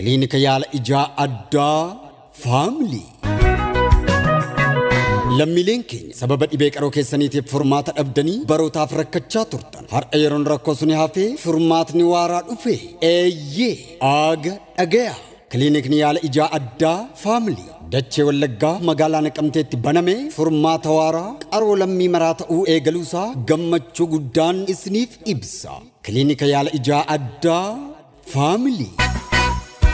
Kiliinika yaala ijaa addaa Faamilii. Lammiileen keenya sababa dhibee qaroo keessaniitiif furmaata dhabdanii barootaaf rakkachaa turtan. Har'a yeroon rakkoo suni hafee furmaatni waaraa dhufe. Eeyyee aaga dhagaya. Kiliinikni yaala ijaa addaa Faamilii Dachee Wallaggaa magaalaa Naqamteetti baname furmaata waaraa qaroo lammii maraa ta'uu eegaluusaa gammachuu guddaan isiniif ibsa. Kiliinika yaala ijaa addaa Faamilii.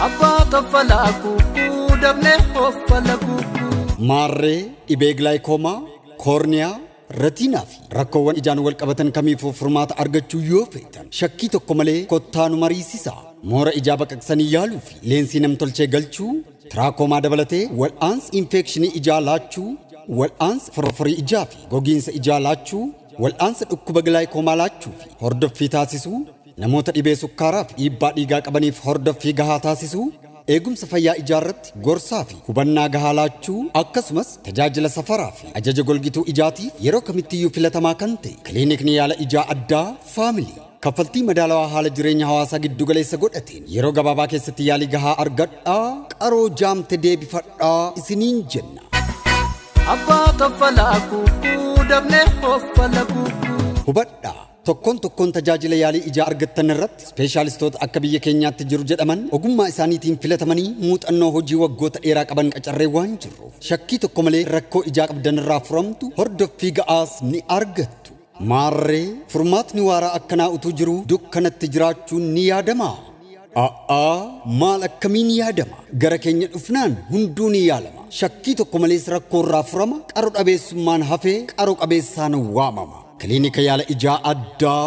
Abbaa kaffalaa kuukuu dabnee hoffala kuukuu. Maarree dhibee gilaayikoomaa, koorniyaa, retiinaa fi rakkoowwan ijaan wal qabatan kamiifuu furmaata argachuu yoo feetan shakkii tokko malee kottaa nu mariisisaa. Moora ijaa baqaqsanii yaaluu fi leensii namtolchee galchuu, tiraakomaa dabalatee wal'aansa infekshinii ijaa laachuu, wal'aansa forforii ijaa fi gogiinsa ijaa laachuu, wal'aansa dhukkuba gilaayikoomaa laachuu fi hordoffii taasisuu, namoota dhibee sukkaaraa fi dhiibbaa dhiigaa qabaniif hordoffii gahaa taasisuu, eegumsa fayyaa ijaarratti gorsaa fi hubannaa gahaa laachuu akkasumas tajaajila safaraa fi ajaja golgituu ijaatiif yeroo kamittiyyuu filatamaa kan ta'e kiliinikni yaala ijaa addaa Faamilii kaffaltii madaalawaa haala jireenya hawaasaa giddu galeessa godhateen yeroo gabaabaa keessatti yaalii gahaa argadhaa qaroo jaamte deebifadhaa isiniin jenna. Abbaa kaffalaa kuukuu dabnee hoffala kuukuu. Hubadhaa. Tokkoon tokkoon tajaajila yaalii ijaa argattan irratti ispeeshaalistoota akka biyya keenyaatti jiru jedhaman ogummaa isaaniitiin filatamanii muuxannoo hojii waggoota dheeraa qaban qacarree waan jirruuf shakkii tokko malee rakkoo ijaa qabdan irraa furamtu hordoffii ga'aas ni argattu. Maarree furmaatni waaraa akkanaa utuu jiru dukkanatti jiraachuun ni yaadamaa? A'aa maal akkamiin yaadama? Gara keenya dhufnaan hunduu ni yaalama. Shakkii tokko malees rakkoo irraa furama qaro dhabeessummaan hafee qaro qabeessaan waamama. Kiliinika yaala ijaa addaa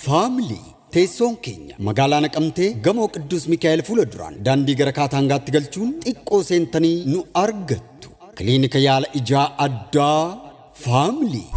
Faamilii. Teessoon keenya magaalaa Naqamtee gamoo Qidduus Mikaa'el fuula duraan daandii gara Kaataangaatti galchuun xiqqoo seentanii nu argattu. Kiliinika yaala ijaa addaa Faamilii.